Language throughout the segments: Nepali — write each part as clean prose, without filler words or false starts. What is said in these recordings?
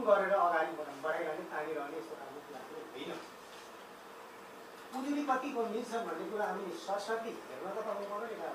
गरेर अगाडि बढाइरहने तानिरहने यस्तो खालको कुरा होइन। उजुरी कतिको मिल्छ भन्ने कुरा हामी सरस्वती हेर्न त तपाईँको एउटा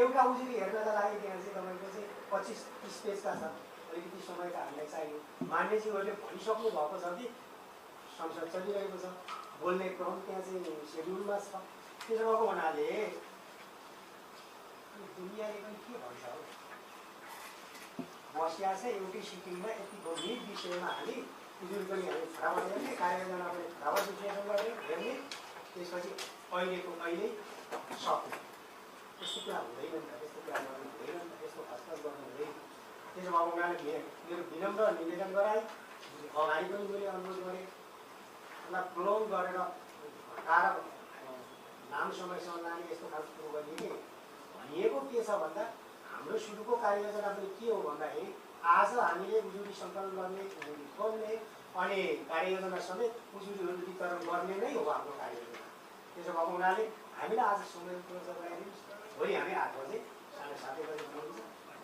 एउटा उजुरी हेर्नका लागि त्यहाँ चाहिँ तपाईँको चाहिँ 25-30 पेजका छ। अलिकति समय त हामीलाई चाहियो। मान्यज्यूहरूले भनिसक्नु भएको छ कि संसद चलिरहेको छ, बोल्ने क्रम त्यहाँ चाहिँ सेड्युलमा छ। त्यसो भएको हुनाले दुनियाँले पनि के भन्छ हो, बसिया छ एउटै सिटिङमा यतिको निट विषयमा हामी उजुरी पनि हामी फटाफट हेर्ने, कार्ययोजना पनि फटाफट विश्लेषण गर्ने हेर्ने, त्यसपछि अहिलेको अहिले सक्ने। यस्तो कुरा हुँदैन नि त, यस्तो कुरा गर्नु हुँदैन नि त, यस्तो हस्तक्षेप गर्नु हुँदैन। त्यसो भएको हुनाले मेरो विनम्र निवेदन गराएँ, अगाडि पनि मैले अनुरोध गरेँ, यसलाई प्रोलोङ गरेर हटाएर लामो समयसम्म लाने यस्तो खालको कुरो गरिदिने। भनिएको के छ भन्दा हाम्रो सुरुको कार्ययोजना पनि के हो भन्दाखेरि आज हामीले उजुरी सङ्कलन गर्ने, उजुरी खोल्ने अनि कार्ययोजना समेत उजुरीहरू वितरण गर्ने नै हो हाम्रो कार्ययोजना। त्यसो भएको हुनाले हामीलाई आज समय उपलब्ध गराइदिनुहोस्। भोलि हामी 8 बजे 7:30 बजे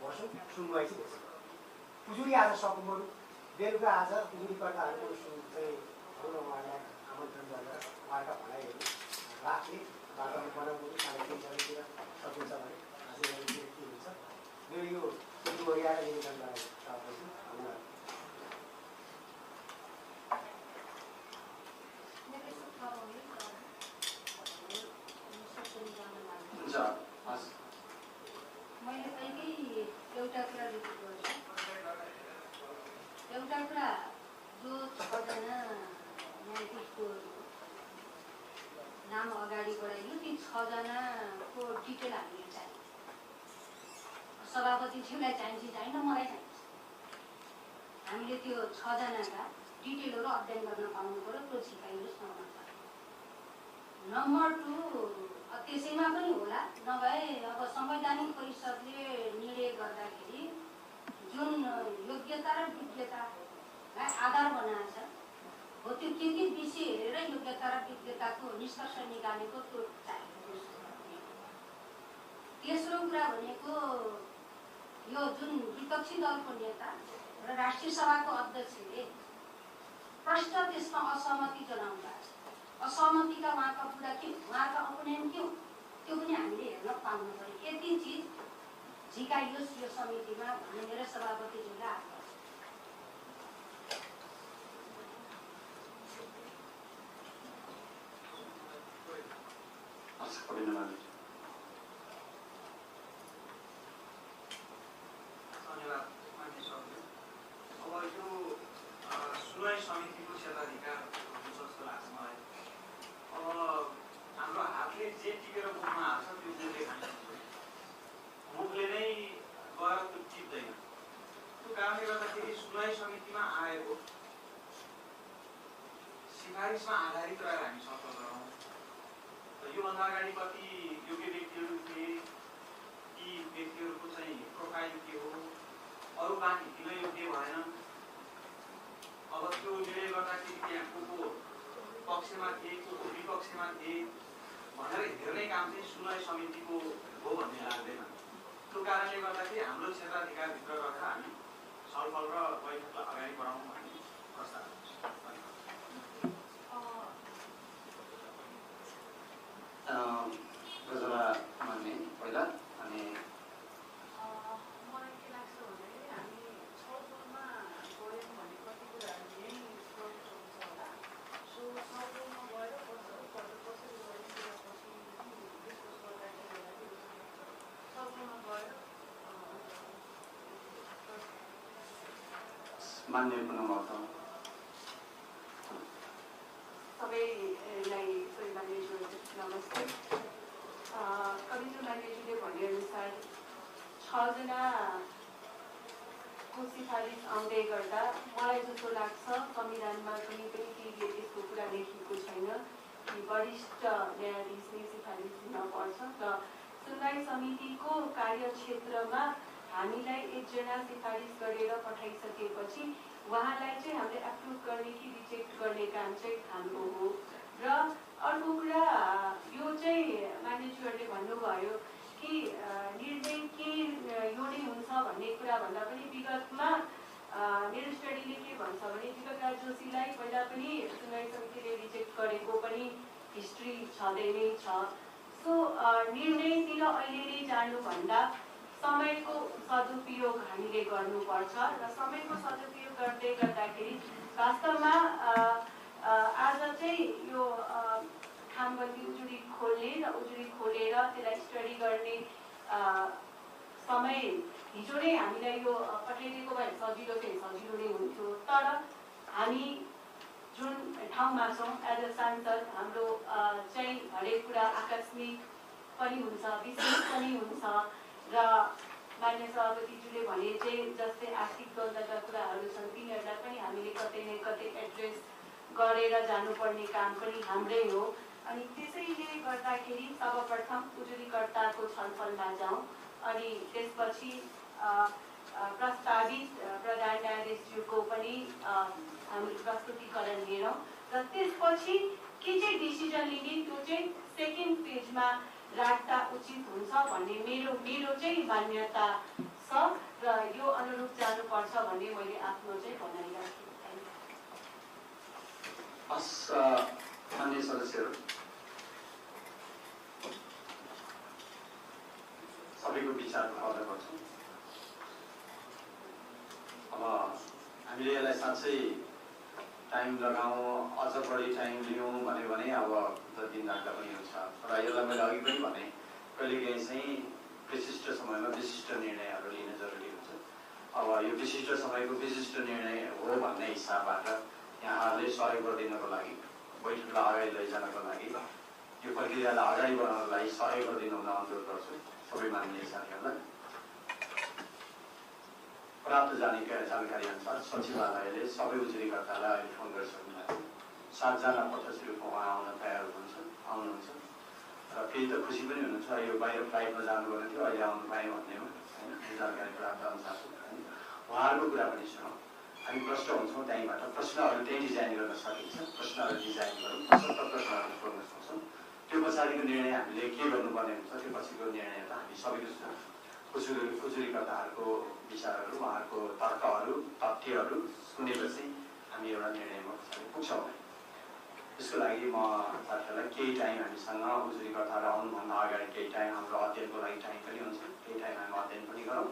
बसौँ, सुनवाई चाहिँ बस्छौँ। उजुरी आज सकौँ, बरु बेलुका आज उजुरीकर्ताहरूको चाहिँ उहाँहरूलाई आमन्त्रण गरेर उहाँका भनाइहरू राख्ने वातावरण बनाउनु 3:30 बजीतिर सकिन्छ भने आज के हुन्छ। मेरो यो वरियाएर निवेदन गराएको चाहन्छु। धन्यवाद। मैले कहिल्यै एउटा कुरा रिपिट गर्छु। एउटा कुरा जो 6 जना न्यायाधीशको नाम अगाडि बढाइयो, ती 6 जनाको डिटेल हामीले चाहिन्छ। सभापतिज्यूलाई चाहिन्छ चाहिन्न, मलाई चाहिन्छ। हामीले त्यो 6 जनाका डिटेलहरू अध्ययन गर्न पाउनु पर्यो, त्यो झिकाइनुहोस् न। नम्बर 2 त्यसैमा पनि होला, नभए अब संवैधानिक परिषदले निर्णय गर्दाखेरि जुन योग्यता र विज्ञतालाई आधार बनाएको छ हो, त्यो के विषय हेरेर योग्यता र विज्ञताको निष्कर्ष निकालेको त्यो चाहिएको। तेस्रो कुरा भनेको यो जुन विपक्षी दलको नेता र राष्ट्रिय सभाको अध्यक्षले प्रष्ट त्यसमा असहमति जनाउनु भएको छ। असहमतिका उहाँका कुरा के, उहाँका अपोनेन्ट के हो, त्यो पनि हामीले हेर्न पाउनु पर्यो। यति चिज झिकाइयोस् यो समितिमा भन्ने मेरो सभापतिज्यूलाई आग्रह छ। धन्यवाद मान्य सभापति। अब यो सुनवाई समितिको क्षेत्राधिकार हुन्छ जस्तो लाग्छ मलाई। अब हाम्रो हातले जे टिपेर मुखमा हाल्छ त्यो मुखले खान्छ, मुखले नै गएर त्यो टिप्दैन। त्यो कारणले गर्दाखेरि सुनवाई समितिमा आएको सिफारिसमा आधारित रहेर हामी छलफल गरौँ। योभन्दा अगाडि कति योग्य व्यक्तिहरू थिए, ती व्यक्तिहरूको चाहिँ प्रोफाइल के हो, अरू बाँकी किन योग्य भएन, अब त्यो निर्णय गर्दाखेरि त्यहाँ को पक्षमा थिए, को विपक्षमा थिए भनेर हेर्ने काम चाहिँ सुनवाई समितिको हो भन्ने लाग्दैन। त्यो कारणले गर्दाखेरि हाम्रो क्षेत्राधिकारभित्र रहेर हामी छलफल र बैठकलाई अगाडि बढाउँ भन्ने प्रस्ताव छ। गजला मान्ने पहिला अनि मलाई के लाग्छ भन्दाखेरि हामी छलफलमा गयौँ भने कति कुराहरू यही प्रमुख हुन्छ होला। सो छलफलमा गएर कसरी गरिसकेपछि डिस्कस गर्दाखेरि छलफलमा गएर मान्ने पुनः सबैलाई नमस्ते। कविता मान्यजीले भनेअनुसार 6 जनाको सिफारिस आउँदै गर्दा मलाई जस्तो लाग्छ संविधानमा कुनै पनि केही यसको कुरा लेखिएको छैन कि वरिष्ठ न्यायाधीश नै सिफारिस दिन पर्छ। र सुनवाई समितिको कार्यक्षेत्रमा हामीलाई 1 जना सिफारिस गरेर पठाइसकेपछि उहाँलाई चाहिँ हामीले एप्रुभ गर्ने कि रिजेक्ट गर्ने काम चाहिँ हाम्रो हो। र अर्को कुरा यो चाहिँ मानिसहरूले भन्नुभयो कि निर्णय के यो नै हुन्छ भन्ने कुरा भन्दा पनि विगतमा मेरो स्टडीले के भन्छ भने भएको पनि हिस्ट्री छँदै नै छ। सो निर्णयतिर अहिले नै जानुभन्दा समयको सदुपयोग हामीले गर्नुपर्छ र समयको सदुपयोग गर्दै गर्दाखेरि वास्तवमा आज चाहिँ यो खामबन्दी उजुरी खोल्ने र उजुरी खोलेर त्यसलाई स्टडी गर्ने समय हिजो नै हामीलाई यो पठाइदिएको भए सजिलो चाहिँ सजिलो नै हुन्थ्यो। तर हामी जुन ठाउँमा छौँ एज अ सांसद हाम्रो चाहिँ हरेक कुरा आकस्मिक पनि हुन्छ, विशेष पनि हुन्छ र मान्य सभापतिज्यूले भने चाहिँ जस्तै आर्थिक द्वन्द्वका कुराहरू छन् तिनीहरूलाई पनि हामीले कतै न कतै एड्रेस गरेर जानुपर्ने काम पनि हाम्रै हो। अनि त्यसैले गर्दाखेरि सर्वप्रथम उजुरीकर्ताको छलफलमा जाउँ अनि त्यसपछि प्रस्तावित प्रधान न्यायाधीशज्यूको पनि हामीले प्रस्तुतिकरण हेरौँ र त्यसपछि के चाहिँ डिसिजन लिने त्यो चाहिँ सेकेन्ड पेजमा राख्दा उचित हुन्छ भन्ने मेरो चाहिँ मान्यता छ र यो अनुरूप जानुपर्छ भन्ने मैले आफ्नो चाहिँ भनाइ राखेँ। हस् मान्य सदस्यहरू, सबैको विचार खर्च गर्छौँ। अब हामीले यसलाई साँच्चै टाइम लगाउँ, अझ बढी टाइम लिउँ भन्यो भने अब 10 दिन राख्दा पनि हुन्छ। तर यसलाई मैले अघि पनि भने कहिलेकाहीँ चाहिँ विशिष्ट समयमा विशिष्ट निर्णयहरू लिन जरुरी हुन्छ। अब यो विशिष्ट समयको विशिष्ट निर्णय हो भन्ने हिसाबबाट यहाँहरूले सहयोग गरिदिनको लागि, बैठकलाई अगाडि लैजानको लागि, यो प्रक्रियालाई अगाडि बढाउनको लागि सहयोग गरिदिनु हुन अनुरोध गर्छु सबै माननीय साथीहरूलाई। प्राप्त जानकारी अनुसार सचिवालयले सबै उजुरीकर्तालाई अहिले फोन गरिसक्नु भएको छ। 7 जना पक्षहरू उहाँ आउन तयार आउनुहुन्छ र फेरि त खुसी पनि हुनुहुन्छ, यो बाहिर फ्लाइटमा जानुपर्ने थियो अहिले आउनु पाएँ भन्नेमा होइन, जानकारी प्राप्त अनुसार उहाँहरूको कुरा पनि सुनौँ। हामी प्रश्न हुन्छौँ त्यहीँबाट, प्रश्नहरू त्यही डिजाइन गर्न सकिन्छ, प्रश्नहरू डिजाइन गरौँ, 70 प्रश्नहरू सोध्न सक्छौँ। त्यो पछाडिको निर्णय हामीले के गर्नुपर्ने हुन्छ त्यो पछिको निर्णय त हामी सबैको सुनौँ। उजुरीकर्ताहरूको विचारहरू, उहाँहरूको तर्कहरू, तथ्यहरू सुनेपछि हामी एउटा निर्णयमा पछाडि पुग्छौँ। यसको लागि म साथीहरूलाई केही टाइम हामीसँग उजुरीकर्ताहरू आउनुभन्दा अगाडि केही टाइम हाम्रो अध्ययनको लागि टाइम पनि हुन्छ, केही टाइम हामी अध्ययन पनि गरौँ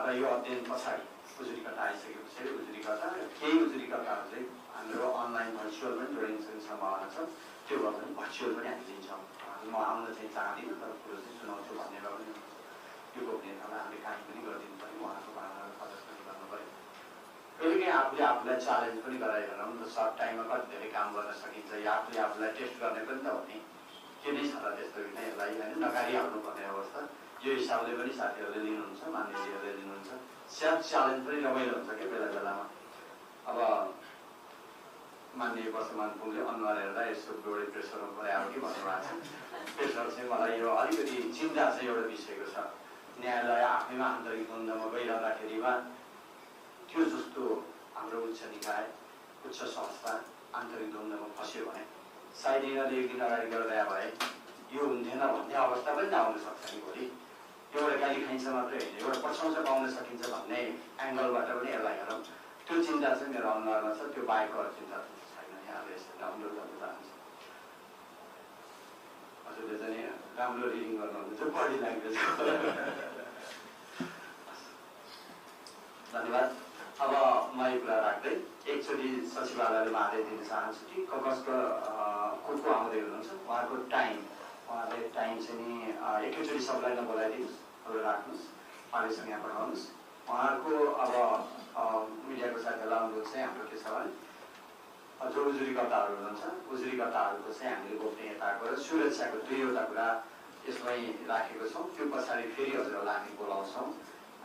र यो अध्ययन पछाडि उजुरीकर्ता आइसके पछाडि उजुरीकर्ता केही उजुरीकर्ताहरू चाहिँ हाम्रो अनलाइन भर्चुअल पनि जोडिने सम्भावना छ, त्यो गर्दा पनि भर्चुअल पनि हामी लिन्छौँ। म आउन चाहिँ चाहदिनँ तर कुरो चाहिँ सुनाउँछु भन्ने पनि हुन्छ। यो गोपनीयतालाई हामीले कायम पनि गरिदिनु पऱ्यो, उहाँको भावनाहरू प्रदर्शन पनि गर्नु पऱ्यो। कहिलेकाहीँ आफूले आफूलाई च्यालेन्ज पनि गराइरहौँ र सर्ट टाइममा कति धेरै काम गर्न सकिन्छ, या आफूले आफूलाई टेस्ट गर्ने पनि त हो नि, के नै छ र त्यस्तो किन यसलाई होइन नकारिहाल्नुपर्ने अवस्था। यो हिसाबले पनि साथीहरूले लिनुहुन्छ, मान्यजीहरूले लिनुहुन्छ। सेल्फ च्यालेन्ज पनि रमाइलो हुन्छ क्या बेला बेलामा। अब मान्य वर्षमान पुङले अनुहार हेर्दा यसो बढी प्रेसरमा पऱ्यो कि भन्नुभएको छ। प्रेसर चाहिँ मलाई यो अलिकति चिन्ता चाहिँ एउटा विषयको छ। न्यायालय आफैमा आन्तरिक द्वन्द्वमा गइरहँदाखेरिमा त्यो जस्तो हाम्रो उच्च निकाय, उच्च संस्था आन्तरिक द्वन्द्वमा फस्यो भने सायद यिनीहरूले 1 दिन अगाडि गर्दा भए यो हुन्थेन भन्ने अवस्था पनि आउन सक्छ नि भोलि। एउटा गाली खाइन्छ मात्रै होइन, एउटा प्रशंसा पाउन सकिन्छ भन्ने एङ्गलबाट पनि यसलाई हेरौँ। त्यो चिन्ता चाहिँ मेरो अनुहारमा छ, त्यो बाहेक अरू चिन्ता छैन। यहाँले यसरी अनुरोध गर्न चाहन्छु। हजुरले चाहिँ राम्रो रिडिङ गर्नुहुन्छ, बढी ल्याङ्ग्वेज। धन्यवाद। अब म यो कुरा राख्दै एकचोटि सचिवालयले आदेश दिन चाहन्छु कि कसको आउँदै हुनुहुन्छ उहाँको उहाँले टाइम चाहिँ नि एकैचोटि सबैलाई नबोलाइदिनुहोस्, तपाईँ राख्नुहोस्, उहाँलेसँग यहाँ पठाउनुहोस्। उहाँको अब मिडियाको साथीहरूलाई अनुरोध चाहिँ हाम्रो के छ भने जो उजुरीकर्ताहरू हुनुहुन्छ उजुरीकर्ताहरूको चाहिँ हामीले गोपनीयताको र सुरक्षाको 2वटा कुरा यसमै राखेको छौँ। त्यो पछाडि फेरि हजुरहरूलाई हामी बोलाउँछौँ।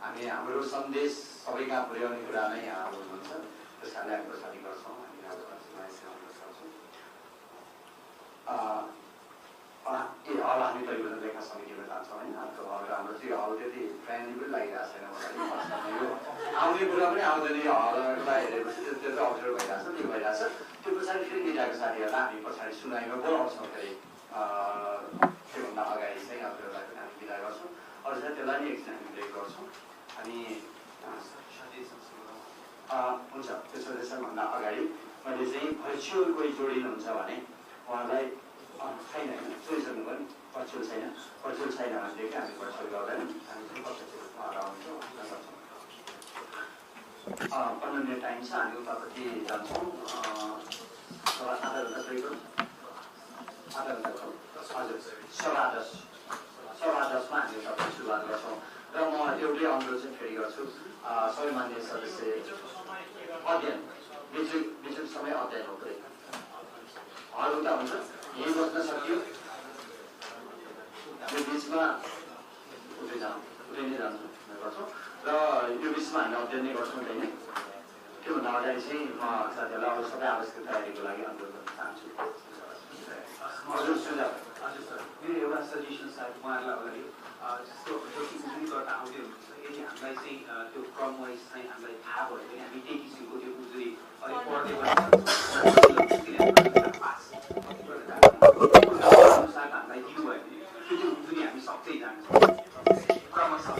हामी हाम्रो सन्देश सबैका पुर्याउने कुरा नै यहाँ हुनुहुन्छ, त्यस कारणले हामी पछाडि गर्छौँ। हामी हल हामी परिवर्तन लेखा समितिमा जान्छौँ होइन। हाम्रो चाहिँ हल त्यति फ्रेन्डली पनि लागिरहेको छैन मलाई। यो आउने कुरा पनि आउँदैन, यो हललाई हेरेपछि त्यो चाहिँ अप्ठ्यारो भइरहेछ, त्यो भइरहेछ। त्यो पछाडि फेरि मिडियाको साथीहरूलाई हामी पछाडि सुनाइमा बोलाउँछौँ। फेरि त्योभन्दा अगाडि चाहिँ हजुरहरूलाई पनि हामी विदा गर्छौँ। अरू चाहिँ त्यसलाई नै एकछिन हामी ब्रेक गर्छौँ। अनि हुन्छ त्यसभन्दा अगाडि मैले चाहिँ भर्चुअल कोही जोडिनुहुन्छ भने उहाँलाई छैन होइन जोडिसक्नुभयो नि भर्चुअल छैन भनेदेखि हामी भर्चुअल गर्दैनौँ हामी चाहिँ प्रत्यक्ष रूपमा आउँछौँ 15 मिनट टाइम छ हामी उतापट्टि जान्छौँ आधा घन्टा ब्रेक गरौँ आधा घन्टा हजुर 10:15 हामी उतापट्टि सुरुवात गर्छौँ र म एउटै अनुरोध चाहिँ फेरि गर्छु सबै मान्य सदस्य अध्ययन विजुल समय अध्ययन हो ब्रेक हल उता हुन्छ यही बस्न सकियो यो बिचमा उतै नै जान्छौँ गर्छौँ र यो बिचमा हामी अध्ययन नै गर्छौँ त्यही नै त्योभन्दा अगाडि चाहिँ म साथीहरूलाई अरू सबै आवश्यक तयारीको लागि अनुरोध गर्न चाहन्छु हजुर सुझाव हजुर सर मेरो एउटा सजेसन छ उहाँहरूलाई अगाडि जस्तो जति उजुरीबाट आउँदै हुनुहुन्छ यदि हामीलाई चाहिँ त्यो क्रम वाइज चाहिँ हामीलाई थाहा भयो भने हामी त्यही किसिमको त्यो उजुरी अलिक पढ्दै अनुसार हामीलाई दिनु भयो भने त्यो उजुरी हामी सक्दै जान्छौँ क्रमशः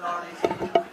Lord